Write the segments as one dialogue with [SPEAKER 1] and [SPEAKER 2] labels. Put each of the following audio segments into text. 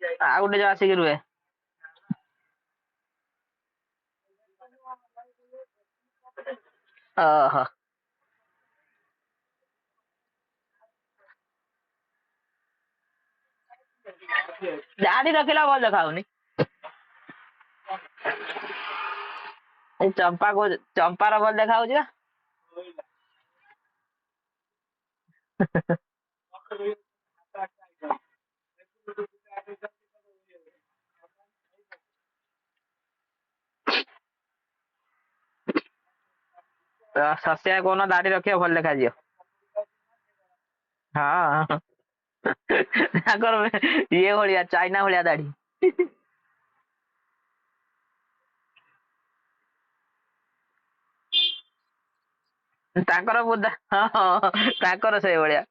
[SPEAKER 1] ଆଉ ଗୋଟେ ଯୋଉ ଆସିକି ରୁହେ। ଓହୋ। ଦାଢି ରଖିଲା ଭଲ ଦେଖାଯାଉନି। ଏଇ ଚମ୍ପା କହୁ ଚମ୍ପାର ଭଲ ଦେଖା ହଉଛି ନା। ଶସିଆ କହୁନ ଦାଢି ରଖିବ ଭଲ ଦେଖାଯିବ। ହଁ ତାଙ୍କର ଇଏ ଭଳିଆ ଚାଇନା ଭଳିଆ ଦାଢି। ତାଙ୍କର ବୁଧା ହଁ ହଁ ତାଙ୍କର ସେଇଭଳିଆ।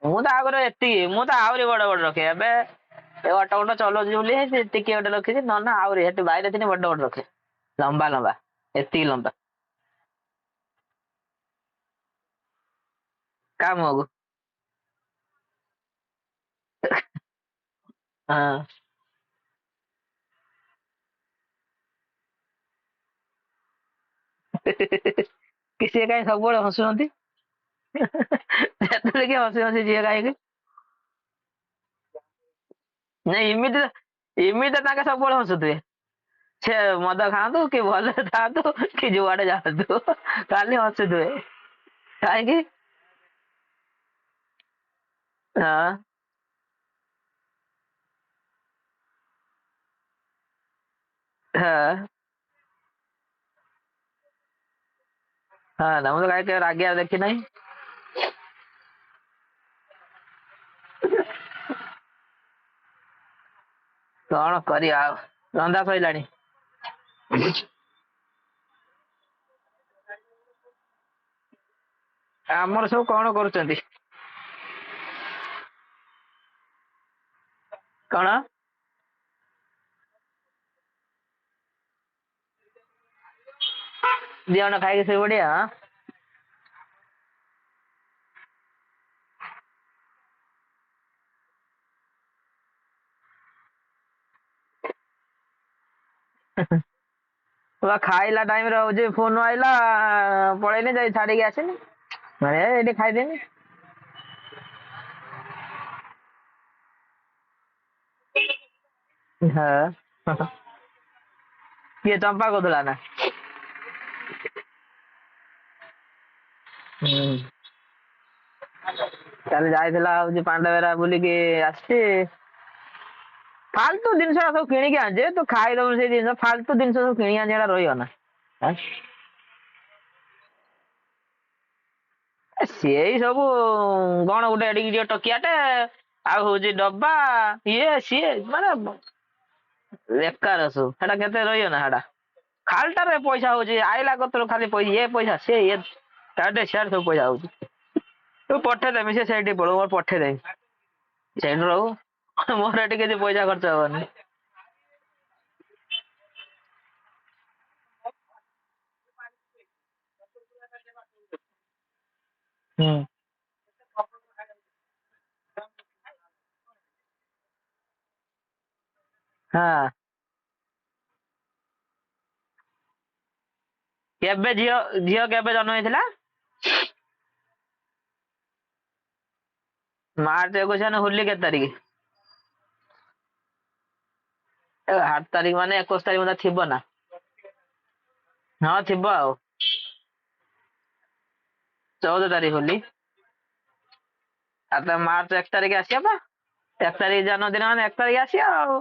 [SPEAKER 1] ମୁଁ ତ ଆଗରୁ ଏତିକି ମୁଁ ତ ଆହୁରି ବଡ ବଡ ରଖେ ଏବେ ଏ ଅଟୋ ଫଟ ଚଲଉଛି ବୋଲି ସେ ଟିକେ ଗୋଟେ ରଖିଛି ନହେଲେ ଆହୁରି ସେଠି ବାଇରେ ଥିଲେ ବଡ ବଡ ରଖେ ଲମ୍ବା ଲମ୍ବା ଏତିକି ଲମ୍ବା କା ମୁହଁକୁ ହଁ। କି ସିଏ କାହିଁ ସବୁବେଳେ ହସୁଛନ୍ତି ଯେତେବେଳେ କି ହସି ହସି ଯିଏ କାହିଁକି ନାଇଁ ଏମିତି ଏମିତି ତାଙ୍କେ ସବୁବେଳେ ହସୁଥିବେ। ସେ ମଦ ଖାଆନ୍ତୁ କି ଭଲରେ ଥାଆନ୍ତୁ କି ଯୁଆଡେ ଯାଆନ୍ତୁ ଖାଲି ହସୁଥିବେ କାହିଁକି? ହଁ ହଁ ହଁ ନା ମୁଁ ତ କାହିଁ କେବେ ରାଗିବାର ଦେଖି ନାହିଁ। କଣ କରିବା ଆଉ ରନ୍ଧା ସଇଲାଣି। ଆମର ସବୁ କଣ କରୁଛନ୍ତି? କଣ? ଦି ଜଣ ଖାଇକି ଶୋଇ ପଡିବା। ହଁ ଖାଇଲା ଟାଇମ ରେ ହଉଛି ଫୋନ ଆଇଲା ପଳେଇନି ଯାଇ ଛାଡିକି ଆସିନି ମାନେ ଏଇଠି ଖାଇଦେନି। ହଁ କିଏ ଚମ୍ପା କହୁଥିଲା ନା? ହୁଁ କାଲି ଯାଇଥିଲା ହଉଛି ପାଣ୍ଡବେରା ବୁଲିକି ଆସିଛି। ଫାଲତୁ ଜିନିଷ ସବୁ କିଣିକି ଆଣିଛେ ତୁ ଖାଇଦବୁ ସେଇ ଜିନିଷ ଫାଲତୁ ଜିନିଷ ସବୁ କିଣିକି ଆଣିଛି ସେଟା ରହିବ ନା। ସେଇ ସବୁ କଣ ଗୋଟେ ଏଡିକି ଟିକେ ଟକିଆଟେ ଆଉ ହଉଛି ଡବା ଇଏ ସିଏ ମାନେ ବେକାର ସବୁ ସେଟା କେତେ ରହିବ ନା ସେଟା ଖାଲିଟାରେ ପଇସା ହଉଛି ଆଇଲା କତରୁ ଖାଲି ଇଏ ପଇସା ସିଏ ଇଏ ତାଡେ ସିଆଡେ ସବୁ ପଇସା ହଉଛି। ତୁ ପଠେଇଦେମି ସେ ସେଇଠି ପଳଉ ମୋର ପଠେଇଦେମି ସେଇଠି ରହୁ ମୋର ଏଠି କିଛି ପଇସା ଖର୍ଚ୍ଚ ହବନି। ହୁଁ ହଁ କେବେ ଝିଅ ଝିଅ କେବେ ଜନ୍ମ ହେଇଥିଲା? ମାର୍ଚ୍ଚ 21 ମାନେ ହୋଲି କେତେ ତାରିଖ? 8 ତାରିଖ ମାନେ 21 ତାରିଖ ମଧ୍ୟ ଥିବ ନା? ହଁ ଥିବ ଆଉ 14 ତାରିଖ ହୋଲି। ଆଉ ତ ମାର୍ଚ୍ଚ 1 ତାରିଖ ଆସିବା ପା 1 ତାରିଖ ଜନ୍ମଦିନ ମାନେ 1 ତାରିଖ ଆସିବ ଆଉ।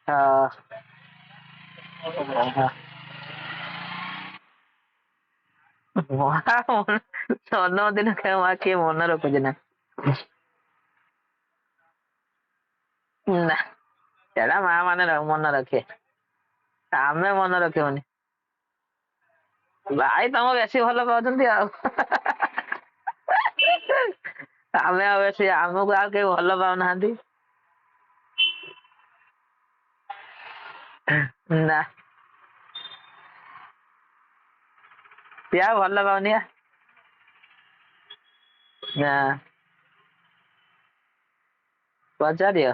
[SPEAKER 1] ହଁ ଜନ୍ମଦିନ କିଏ ମନେ ରଖୁଛି ନା ନା ସେଟା ମା ମାନେ ମନେ ରଖେ ଆମେ ମନେ ରଖିବନି। ଭାଇ ତମ ବେଶୀ ଭଲ ପାଉଛନ୍ତି ଆଉ ଆମେ ଆଉ ବେଶୀ ଆମକୁ ଆଉ କେହି ଭଲ ପାଉନାହାନ୍ତି। ନା ସିଏ ଆଉ ଭଲ ପାଉନି ବା। ନା ପଚାରିବ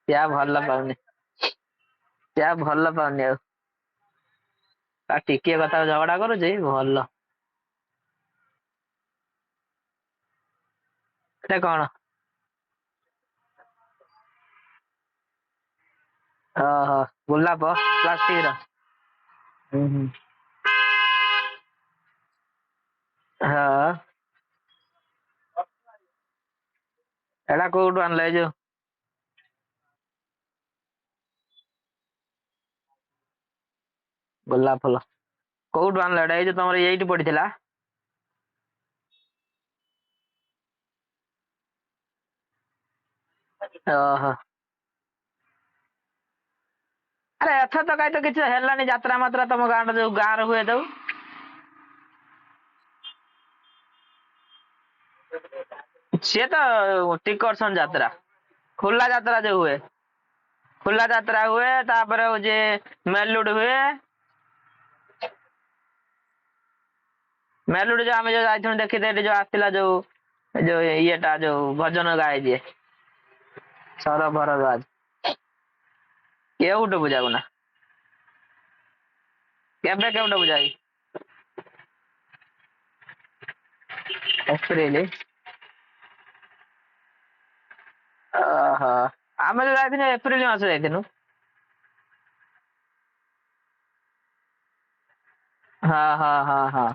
[SPEAKER 1] ସିଏ ଆଉ ଭଲ ପାଉନି। ସିଏ ଆଉ ଭଲ ପାଉନି ଆଉ। ଆଉ ଟିକିଏ କଥାକୁ ଝଗଡା କରୁଛି ଭଲ। ଏଟା କଣ? ଓହୋ ଗୋଲାପ ପ୍ଲାଷ୍ଟିକ ର। ହୁଁ ହୁଁ ହଁ ଏଟା କୋଉଠୁ ଆଣିଲ ଏଇ ଯୋଉ ଗୋଲାପ ଫୁଲ କୋଉଠୁ ଆଣିଲ ଏଟା ଏଇ ଯୋଉ ତମର ଏଇଠି ପଡିଥିଲା? ଓହୋ ଆରେ ଏଥର ତ କାହିଁ ତ କିଛି ହେଲାନି ଯାତ୍ରା ମାତ୍ରା ତମ ଗାଁର ଯୋଉ ଗାଁରେ ହୁଏ ଯୋଉ। ସିଏ ତ ଟିକରସନ ଯାତ୍ରା ଖୋଲା ଯାତ୍ରା ଯୋଉ ହୁଏ। ଖୋଲା ଯାତ୍ରା ହୁଏ ତାପରେ ହଉଛି ମେଲୁଡି ହୁଏ। ମେଲୁଡି ଯୋଉ ଆମେ ଯୋଉ ଯାଇଥିଲୁ ଦେଖିତେ ଏଠି ଯୋଉ ଆସିଥିଲା ଯୋଉ ଯୋଉ ଇଏଟା ଯୋଉ ଭଜନ ଗାଏ ଯିଏ ସୌରଭ ଭରଦ୍ୱାଜ। କେଉଁଠୁ ପୂଜାକୁ ନା କେବେ କେଉଁଠୁ ପୂଜା କି? ଏପ୍ରିଲ ଓହୋ ଆମେ ଯୋଉ ଯାଇଥିଲୁ ଏପ୍ରିଲ ମାସ ଯାଇଥିଲୁ। ହଁ ହଁ ହଁ ହଁ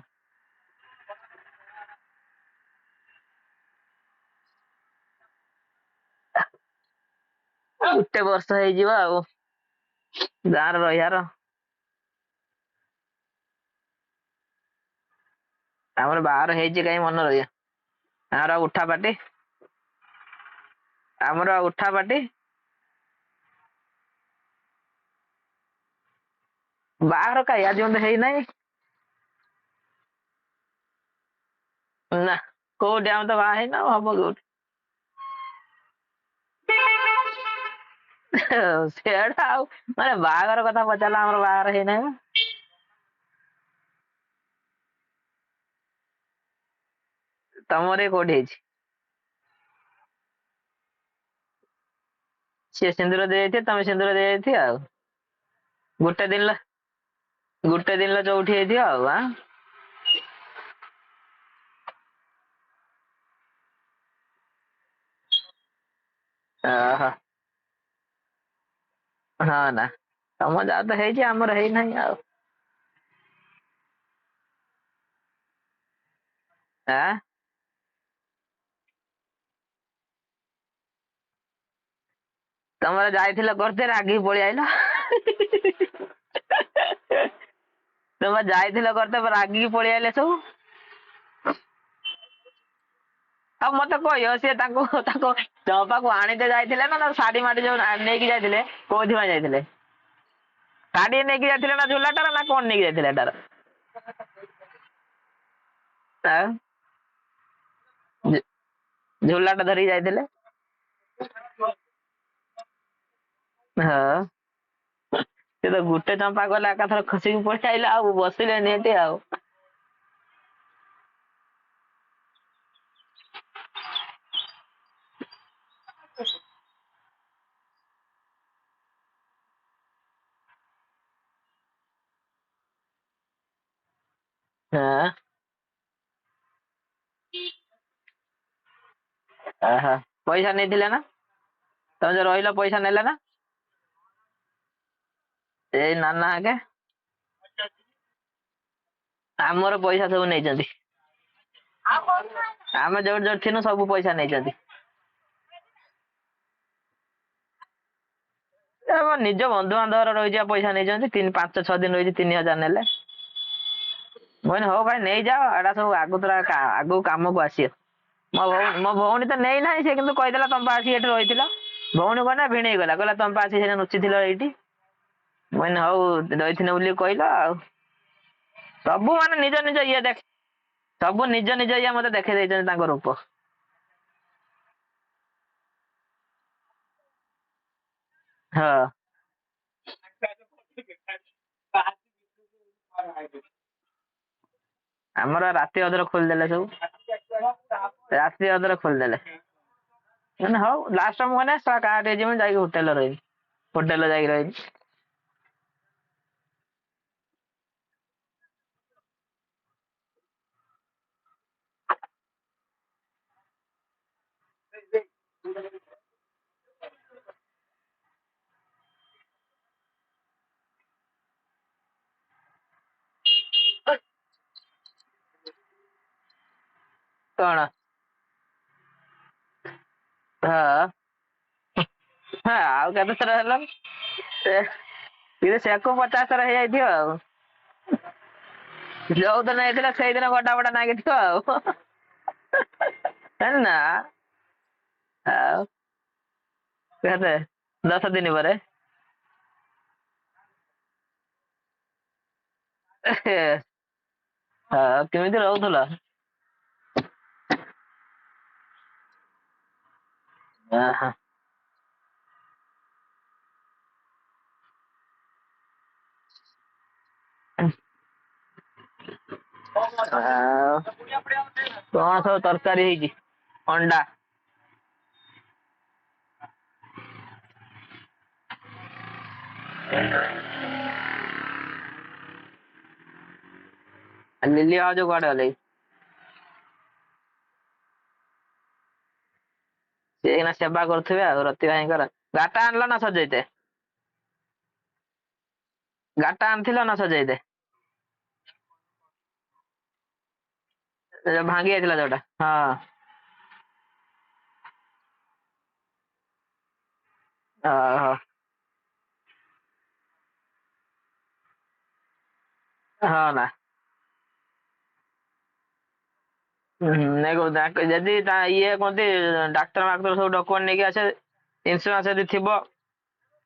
[SPEAKER 1] ଗୋଟେ ବର୍ଷ ହେଇଯିବ ଆଉ ଗାଁରେ ରହିବାର। ଆମର ବାହାଘର ହେଇଛି କାହିଁ ମନେ ରହିବ ଆମର ଆଉ ଉଠା ପାଟି ଆମର ଆଉ ଉଠା ପାଟି। ବାହାଘର କାଇଁ ଆଜି ପର୍ଯ୍ୟନ୍ତ ହେଇନାହିଁ। ନା କୋଉଠି ଆମେ ତ ବାହା ହେଇନୁ ଆଉ ହବ କୋଉଠି। ସେଟା ଆଉ ମାନେ ବାହାଘର କଥା ପଚାରିଲା ଆମର ବାହାଘର ହେଇନାହିଁ ବା। ତମର କୋଉଠି ହେଇଛି? ସିଏ ସିନ୍ଦୁର ଦେଇଯାଇଥିବେ ତମେ ସିନ୍ଦୁର ଦେଇଯାଇଥିବ ଆଉ ଗୋଟେ ଦିନ ଗୋଟେ ଦିନ ଚଉଠି ହେଇଥିବ ଆଉ ଆଁ। ଓହୋ ହଁ ନା ତମ ଯାହା ତ ହେଇଛି ଆମର ହେଇନାହିଁ ଆଉ। ଆଁ ତମର ଯାଇଥିଲ କରିତେ ରାଗିକି ପଳେଇ ଆଇଲ। ତମେ ଯାଇଥିଲ କରିତେ ରାଗିକି ପଳେଇ ଆଇଲେ ସବୁ। ଆଉ ମତେ କହିବ ସିଏ ତାଙ୍କୁ ତାଙ୍କ ଚମ୍ପାକୁ ଆଣିତେ ଯାଇଥିଲେ ନା ଶାଢୀ ମାଡି ଯୋଉ ନେଇକି ଯାଇଥିଲେ କୋଉଥିପାଇଁ ଯାଇଥିଲେ? ଶାଢୀ ନେଇକି ଯାଇଥିଲେ ନା ଝୁଲାଟାର ନା କଣ ନେଇକି ଯାଇଥିଲେ ଏଟାର? ଆଉ ଝୁଲାଟା ଧରିକି ଯାଇଥିଲେ। ହଁ ସେ ତ ଗୋଟେ ଚମ୍ପା ଗଲା ଏକାଥର ଖସିକି ପଳେଇ ଆଇଲା ଆଉ ବସିଲେନି ଏଠି ଆଉ। ହଁ ଓହୋ ପଇସା ନେଇଥିଲେ ନା ତମେ ଯୋଉ ରହିଲ ପଇସା ନେଲେ ନା? ଏଇ ନାନା ଆଗେ ଆମର ପଇସା ସବୁ ନେଇଛନ୍ତି। ଆମେ ଯୋଉଠି ଯୋଉଠି ଥିନୁ ସବୁ ପଇସା ନେଇଛନ୍ତି। ଏ ମୋ ନିଜ ବନ୍ଧୁବାନ୍ଧବ ଘରେ ରହିଛି ପଇସା ନେଇଛନ୍ତି ତିନି ପାଞ୍ଚ ଛଅ ଦିନ ରହିଛି 3,000 ନେଲେ। ମୁଁ କହିନି ହଉ ଭାଇ ନେଇଯାଅ ଏଟା ସବୁ ଆଗତୁରା ଆଗକୁ କାମକୁ ଆସିବ। ମୋ ଭଉଣୀ ତ ନେଇନାହିଁ ସେ କିନ୍ତୁ କହିଦେଲା ତମେ ପା ଆସିକି ଏଠି ରହିଥିଲ। ଭଉଣୀ କହିଲା ଭିଣେଇ କହିଲା କହିଲା ତମେ ପା ଆସିକି ସେଠି ଲୁଚିଥିଲ ଏଇଠି। ମୁଁ କହିନି ହଉ ରହିଥିନି ବୋଲି କହିଲ ଆଉ। ସବୁ ମାନେ ନିଜ ନିଜ ଇଏ ଦେଖ ସବୁ ନିଜ ନିଜ ଇଏ ମତେ ଦେଖେଇ ଦେଇଛନ୍ତି ତାଙ୍କ ରୂପ। ହଁ। ଆମର ରାତି ଅଧରେ ଖୋଲିଦେଲେ ସବୁ। ରାତି ଅଧରେ ଖୋଲିଦେଲେ। ମାନେ ହଉ ଲାଷ୍ଟ ମୁଁ ମାନେ କାହା ଯିବି ଯାଇକି ହୋଟେଲରେ ରହିବି, ହୋଟେଲରେ ଯାଇକି ରହିବି। କଣ? ହଁ ହଁ, ଆଉ କେତେ ଥର ହେଲା ସେକୁ 50 ଥର ହେଇଯାଇଥିବ ଆଉ। ଯୋଉ ଦିନ ହେଇଥିଲା ସେଇଦିନ ଗଡା ବଡା ନାଗିଥିବ ଆଉ। ନା ଆଉ କେତେ 10 ଦିନ ପରେ। ହଁ, କେମିତି ରହୁଥିଲ? ଅହ। ଆଉ କଣ ସବୁ ତରକାରୀ ହେଇଛି? ଅଣ୍ଡା। ଲିଲି ଭାଉଜ କୁଆଡେ ଗଲେ? ସିଏ ଏଇନା ସେବା କରୁଥିବେ ଆଉ ରତି ଭାଇଙ୍କର। ଗାଡିଟା ଆଣିଲ ନା ସଜେଇତେ? ଗାଡିଟା ଆଣିଥିଲ ନା ସଜେଇତେ? ଭାଙ୍ଗି ଯାଇଥିଲା ଯୋଉଟା, ହଁ। ଓହୋ। ହଁ ନା। ହୁଁ, ଯଦି ଇଏ କୁହନ୍ତି ଡାକ୍ତର ମାକ୍ତର ସବୁ ଡକ୍ୟୁମେଣ୍ଟ ନେଇକି ଆସେ, ଇନ୍ସୁରାନ୍ସ ଯଦି ଥିବ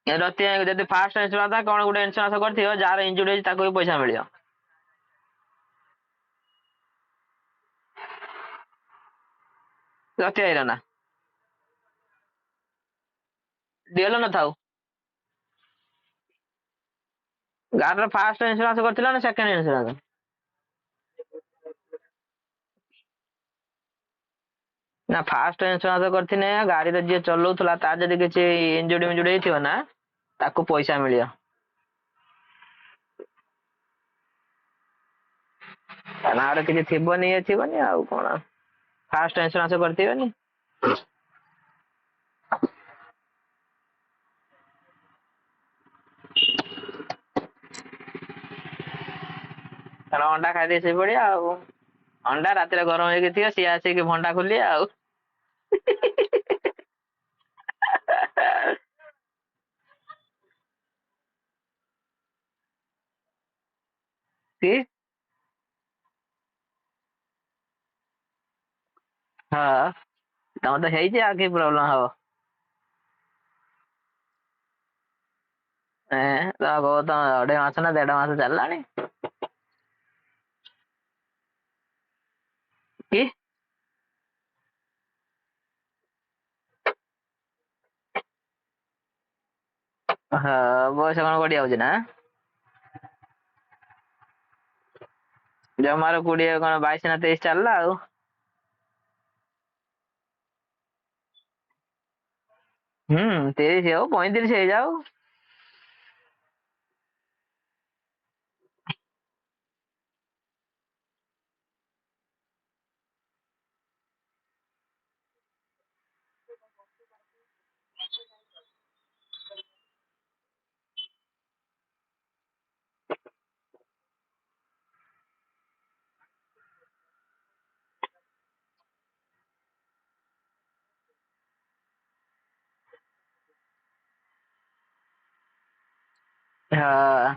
[SPEAKER 1] ରତି ଯଦି ଫାଷ୍ଟ ଇନ୍ସୁରାନ୍ସ କଣ ଗୋଟେ ଇନ୍ସୁରାନ୍ସ କରିଥିବ, ଯାହାର ଇଞ୍ଜୁରି ହେଇଛି ତାକୁ ବି ପଇସା ମିଳିବ। ରତି ଭାଇର ନା ଡିଏଲ ନଥାଉ। ଗାଡ଼ିର ଫାଷ୍ଟ ଇନ୍ସୁରାନ୍ସ କରିଥିଲ ନା ସେକେଣ୍ଡ ଇନ୍ସୁରାନ୍ସ? ନା, ଫାଷ୍ଟ ଇନ୍ସୁରାନ୍ସ କରିଥିନେ ଗାଡିରେ ଯିଏ ଚଲଉଥିଲା ତାର ଯଦି କିଛି ଇଞ୍ଜୁରି ମିଞ୍ଜୁରି ହେଇଥିବ ନା, ତାକୁ ପଇସା ମିଳିବ। ତା ନାଁରେ କିଛି ଥିବନି, ଇଏ ଥିବନି ଆଉ କଣ, ଫାଷ୍ଟ ଇନ୍ସୁରାନ୍ସ କରିଥିବେନି। ତାର ଅଣ୍ଡା ଖାଇଦେଇ ଶୋଇପଡିବା ଆଉ। ଅଣ୍ଡା ରାତିରେ ଗରମ ହେଇକି ଥିବ, ସିଏ ଆସିକି ଭଣ୍ଡା ଖୋଲିବେ ଆଉ। କି? ହଁ, ତମର ତ ହେଇଛି, ଆଉ କି ପ୍ରୋବ୍ଲେମ ହବ? ଏଁ, ତମ ତ 2.5 ମାସ ନା 1.5 ମାସ ଚାଲିଲାଣି। କି? ହଁ, ବୟସ କଣ ଗଡି ଯାଉଛି ନା? ଜମାରୁ 20 କଣ 22 ନା 23 ଚାଲିଲା ଆଉ। ହୁଁ, 30 ହଉ 35 ହେଇଯାଉ। ହଁ,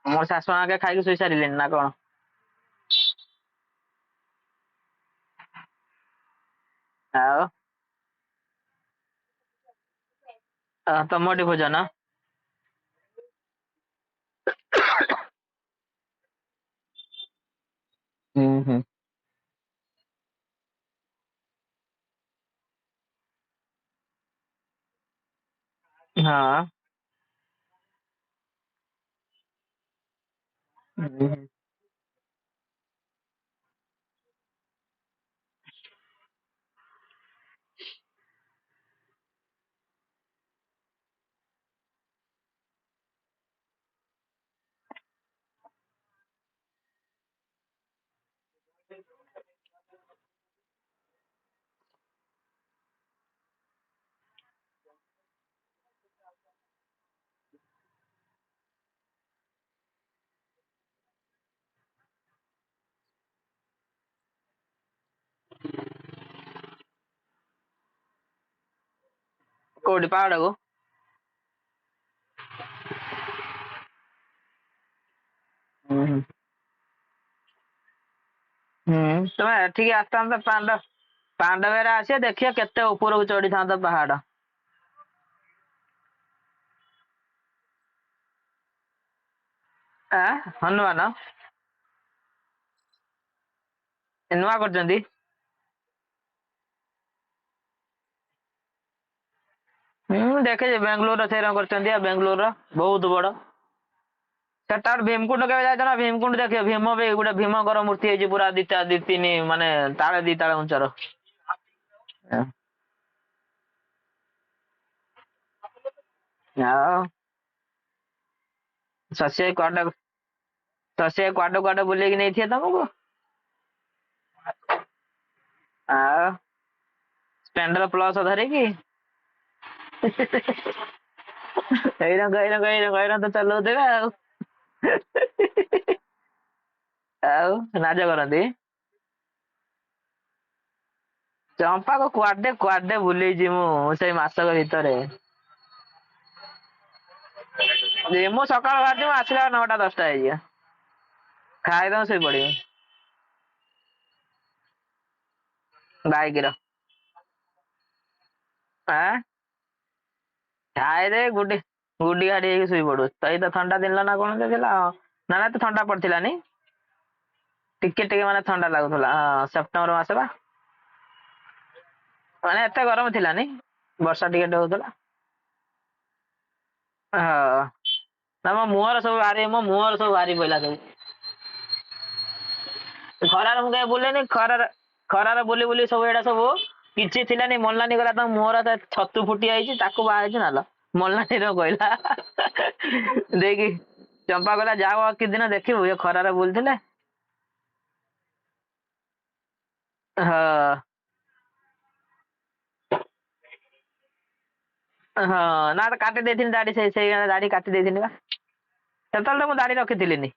[SPEAKER 1] ମୋର ଶାଶୁ ଆଗେ ଖାଇକି ଶୋଇ ସାରିଲେଣି ନା କଣ? ଆଉ ତମଠି ଭୋଜନ? ହୁଁ ହୁଁ। ହଁ। ହୁଁ। କୋଉଠି ପାହାଡକୁ? ହୁଁ ହୁଁ ତମେ ଏଠିକି ଆସିଥାନ୍ତ ପାଣ୍ଡବେରେ ଆସିବ ଦେଖିବ କେତେ ଉପରକୁ ଚଢିଥାନ୍ତ ପାହାଡ। ଆଁ ହନୁମାନ ନୂଆ କରିଛନ୍ତି। ହୁଁ ଦେଖିଛି ବାଙ୍ଗାଲୋର ସେଇରା କରିଛନ୍ତି ଆଉ ବାଙ୍ଗାଲୋର ବହୁତ ବଡ। ସେଟା ଭୀମକୁଣ୍ଡ କେବେ ଯାଇଛ ନା? ଭୀମକୁଣ୍ଡ ଦେଖିବ ଭୀମ ବି ଗୋଟେ ଭୀମଙ୍କର ମୂର୍ତ୍ତି ହେଇଛି ପୁରା ଦିଟା ଦି ତିନି ମାନେ ତାଳେ ଦି ତାଳେ ଉଞ୍ଚାର। ଆଉ ଶଶୀ ଭାଇ କୁଆଡେ ଶଶୀ ଭାଇ କୁଆଡେ କୁଆଡେ ବୁଲେଇକି ନେଇଥିବେ ତମକୁ। ଆଉ ସ୍ପ୍ଲେଣ୍ଡର ପ୍ଲସ ଧରିକି ଏଇରଙ୍କ ଏଇରଙ୍କ ଏଇରଙ୍କ ଏଇରଙ୍କ ତ ଚଲଉଥିବେ ଆଉ। ଆଉ ନାଜ କରନ୍ତି। ଚମ୍ପାକୁ କୁଆଡେ କୁଆଡେ ବୁଲେଇଛି ମୁଁ ସେଇ ମାସକ ଭିତରେ। ମୁଁ ସକାଳୁ ବାହାରିଯିବି ଆସିଲା 9ଟା 10ଟା ହେଇଯିବ। ଖାଇଦବ ଶୋଇପଡିବି। ବାଇକ ର ଆଁ ଖାଇଦେ ଗୁଡି ଗୁଡି ଗାଡି ହେଇକି ଶୋଇ ପଡୁ। ତ ଏଇତ ଥଣ୍ଡା ଦିନ ନା କଣ ଥିଲା ନା ନା ତ ଥଣ୍ଡା ପଡିଥିଲାନି। ଟିକେ ଟିକେ ମାନେ ଥଣ୍ଡା ଲାଗୁଥିଲା ହଁ ସେପ୍ଟେମ୍ବର ମାସ ବା। ମାନେ ଏତେ ଗରମ ଥିଲାନି ବର୍ଷା ଟିକେ ଟିକେ ହଉଥିଲା। ହଁ ନା ମୋ ମୁହଁରେ ସବୁ ବାହାରି ମୋ ମୁହଁରେ ସବୁ ବାହାରି ପଇଲା ସବୁ। ଖରାରେ ମୁଁ କାଇଁ ବୁଲେନି ଖରାରେ ଖରାରେ ବୁଲି ବୁଲି ସବୁ ଏଇଟା ସବୁ କିଛି ଥିଲାନି ମଲାନି ଗଲା ତମ ମୁହଁର ଛତୁ ଫୁଟି ଯାଇଛି ତାକୁ ବାହା ହେଇଛି ନାଲ ମଲାନୀ ର କହିଲା ଦେଇକି ଚମ୍ପା କହିଲା ଯାଉ ଆଉ କିଛି ଦିନ ଦେଖିବୁ ଇଏ ଖରାରେ ବୁଲୁଥିଲେ। ହଁ ହଁ ନା କାଟି ଦେଇଥିଲି ଦାଢି ସେଇ ସେଇ ଦାଢି କାଟି ଦେଇଥିଲି ବା। ସେତେବେଳେ ତ ମୁଁ ଦାଢି ରଖିଥିଲିନି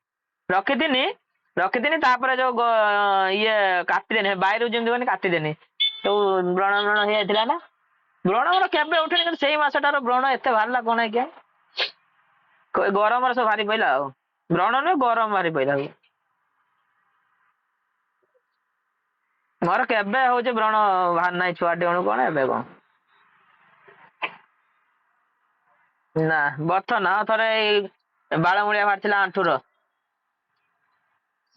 [SPEAKER 1] ରଖିଥିନି ରଖିଥିନି ତାପରେ ଯୋଉ ଇଏ କାଟିଦେନି ବାଇରୁ ଯେମିତି ମାନେ କାଟିଦେନି ସବୁ ବ୍ରଣ ବ୍ରଣ ହେଇଯାଇଥିଲା ନା। ବ୍ରଣ ମୋର କେବେ ଉଠେନି କିନ୍ତୁ ସେଇ ମାସଟାର ବ୍ରଣ ଏତେ ବାହାରିଲା କଣ ଆଜ୍ଞା ଗରମରେ ସବୁ ବାହାରି ପଇଲା ଆଉ ବ୍ରଣ ନୁହେଁ ଗରମ ବାହାରି ପଇଲା ସବୁ। ମୋର କେବେ ହଉଛି ବ୍ରଣ ବାହାରି ନାହିଁ ଛୁଆଟି ବେଳୁ କଣ ଏବେ କଣ। ନା ବଥ ନା ଥରେ ଏଇ ବାଳମୂଳିଆ ବାହାରିଥିଲା ଆଣ୍ଠୁର।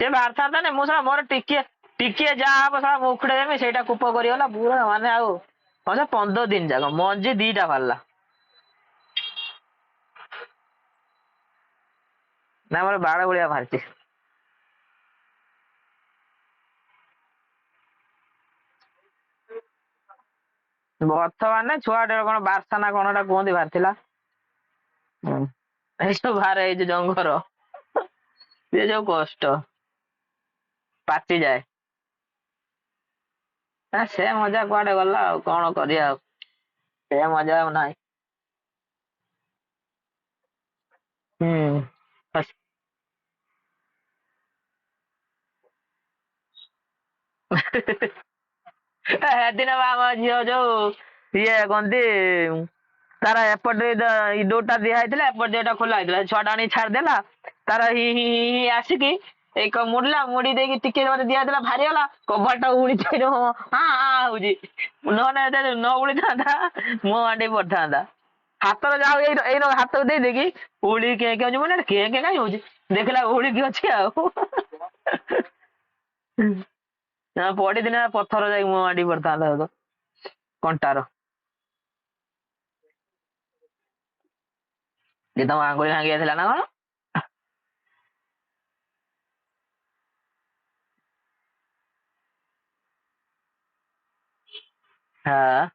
[SPEAKER 1] ସେ ବାହାରିଥାନ୍ତା ନା ମୁଁ ଶଳା ମୋର ଟିକିଏ ଟିକିଏ ଯାହା ହବ ଶଳା ମୁଁ ଉଖୁଡେଇ ଦେମି ସେଇଟା କୂପ କରିଗଲା ପୁରା ମାନେ ଆଉ ହଁ ସେ 15 ଦିନ ଯାକ ମଞ୍ଜି ଦିଟା ବାହାରିଲା। ନା ମୋର ବାଳ ଭଳିଆ ବାହାରିଛି। ବଥ ମାନେ ଛୁଆଟେ କଣ ବାର୍ସା ନା କଣ ଏଟା କୁହନ୍ତି ବାହାରିଥିଲା। ହୁଁ। ଏଇ ସବୁ ବାହାରେ ଏଇ ଯୋଉ ଜଙ୍ଗର ସିଏ ଯୋଉ କଷ୍ଟ ପାଚିଯାଏ। ନା ସେ ମଜା କୁଆଡେ ଗଲା ଆଉ କଣ କରିବା ଆଉ ସେ ମଜା ଆଉ ନାହିଁ। ହୁଁ। ସେଦିନ ବା ଆମ ଝିଅ ଯୋଉ ଇଏ କହନ୍ତି ତାର ଏପଟେ ଡୋରଟା ଦିଆ ହେଇଥିଲା ଏପଟେ ଦିଆଟା ଖୋଲା ହେଇଥିଲା ଛୁଆଟା ଆଣିକି ଛାଡିଦେଲା ତାର ହି ହି ହି ହି ଆସିକି ଏଇ ମୁଡିଲା ମୁଡି ଦେଇକି ଟିକେ ମତେ ଦିଆହେଇଥିଲା ଭାରିଗଲା କବାଟ ଟା ଉଳି ହଁ ହାଁ ହଉଛି ନହେଲେ ନ ଉଳିଥାନ୍ତା ମୁହଁ ମାଡି ପଡିଥାନ୍ତା। ହାତରେ ଯାଉ ଏଇ ଏଇ ହାତକୁ ଦେଇଦେଇକି ଉଳି କେଁ କେଁ ହଉଛି ମୁଁ କହିଲି କେଁ କେଁ କାଇଁ ହଉଛି ଦେଖିଲା ଉଳିକି ଅଛି ଆଉ। ନା ପଡିଥିଲେ ପଥର ଯାଇକି ମୁହଁ ମାଡି ପଡିଥାନ୍ତା କଣ୍ଟାର। ଯେ ତମ ଆଙ୍ଗୁଳି ଭାଙ୍ଗି ଯାଇଥିଲା ନା କଣ? ହଁ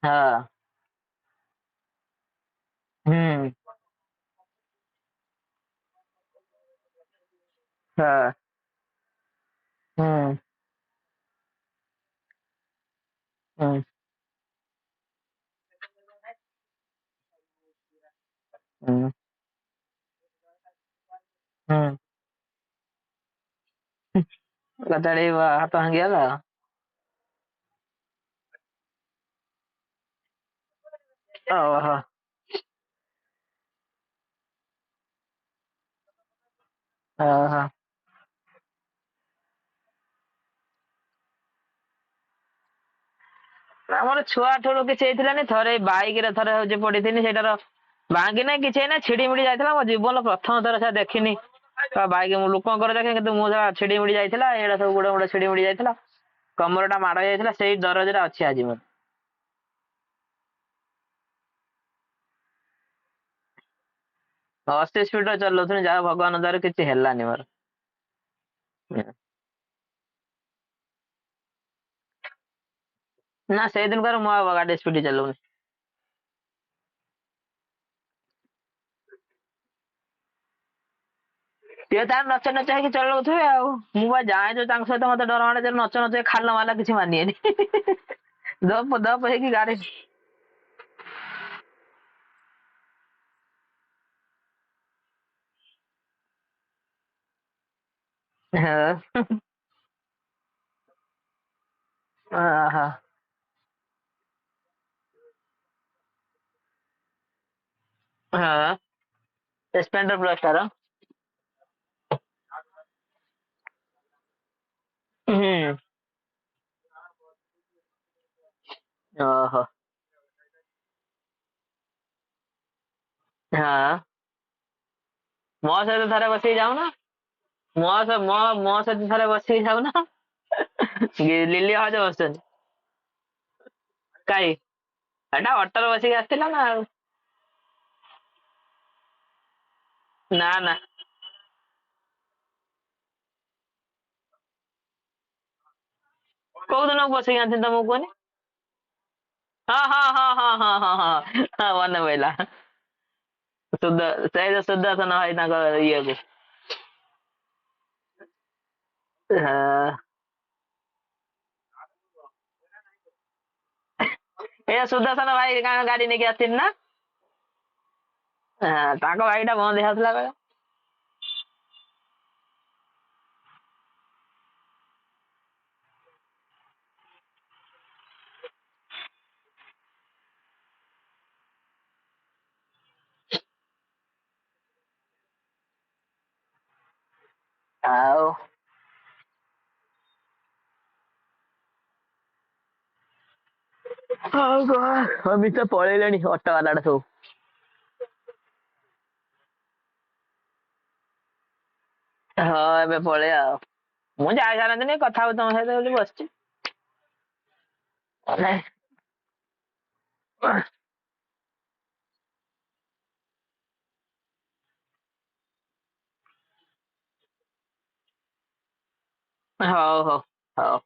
[SPEAKER 1] ହଁ ହୁଁ ହଁ ହୁଁ ହୁଁ ହୁଁ ହୁଁ କଚାଡି ହାତ ଭାଙ୍ଗିଗଲା। ଓହୋ ଓହୋ। ଆମର ଛୁଆ ଠୁ କିଛି ହେଇଥିଲାନି, ଥରେ ବାଇକ ରେ ଥରେ ହଉଛି ପଡିଥିଲି, ସେଇଟାର ଭାଙ୍ଗି ନାଇଁ କିଛି ହେଇନାଇ, ଛିଡି ମିଡି ଯାଇଥିଲା। ମୋ ଜୀବନ ପ୍ରଥମ ଥର ସେ ଦେଖିନି ବାଇକ, ମୁଁ ଲୋକଙ୍କର ଦେଖେ କିନ୍ତୁ ମୁଁ ଛିଡି ମିଡି ଯାଇଥିଲା, ଏଇଟା ସବୁ ଗୁଡ ଗୁଡ ଛିଡି ମିଡି ଯାଇଥିଲା, କମର ଟା ମାଡ ଯାଇଥିଲା, ସେଇ ଦରଜଟା ଅଛି ଆଜି ମୋର। 80 ସ୍ପିଡ ରେ ଚଲଉଥିଲି, ଯାହା ଭଗବାନ ଦ୍ଵାରା କିଛି ହେଲାନି ମୋର। ନା ସେଇଦିନ ଠାରୁ ମୁଁ ଆଉ ଗାଡି ସ୍ପିଡ ଚଲଉନି। ସିଏ ତାର ନଚ ନଚ ହେଇକି ଚଲଉଥିବେ ଆଉ ମୁଁ ବା ଯାଏ ଯୋଉ ତାଙ୍କ ସହିତ, ମତେ ଡର ମାଡେ, ନଚ ନଚ ଖାଲ ମାଲ କିଛି ମାନିବେନି, ଦପ ଦପ ହେଇକି ଗାଡି। ହଁ ହଁ ହଁ, ସ୍ପ୍ଲେଣ୍ଡର ପ୍ଲସ ଟାର। ହୁଁ ଓହୋ ହଁ, ମୋ ସହିତ ଥରେ ବସିକି ଯାଉନ, ମୋ ମୋ ମୋ ସହିତ ଥରେ ବସିକି ଯାଉନ। ଲିଲି ଭାଉଜ ବସୁଛନ୍ତି କାଇଁ, ଏଟା ଅଟୋରେ ବସିକି ଆସିଥିଲା ନା ଆଉ। ନା ନା, କୋଉ ଦିନ ବସେଇକି ଆଣିଥିଲି ତମକୁ କୁହନି? ହଁ ହଁ ହଁ ହଁ ହଁ ହଁ ହଁ ହଁ, ମନେ ପଇଲା। ସୁଦ ସେଇ ସୁଦର୍ଶନ ଭାଇ ତାଙ୍କ ଇଏକୁ। ହଁ, ଏ ସୁଦର୍ଶନ ଭାଇ ଗାଡି ନେଇକି ଆସିଥିଲି ନା? ହଁ, ତାଙ୍କ ଗାଡି ଟା ବନ୍ଦ ହେଇଯାଉଥିଲା ବେଳେ। ଆଉ ଆଉ କଣ, ଅମିତ ପଳେଇଲେଣି ଅଟୋ ବାଲାଟା ସବୁ। ହଁ ଏବେ ପଳେଇ ଆଉ, ମୁଁ ଯାଇ ସାରନ୍ତିନି, କଥା ହଉ ତମ ସହିତ ବୋଲି ବସିଛି। ହଉ ହଉ ହଉ।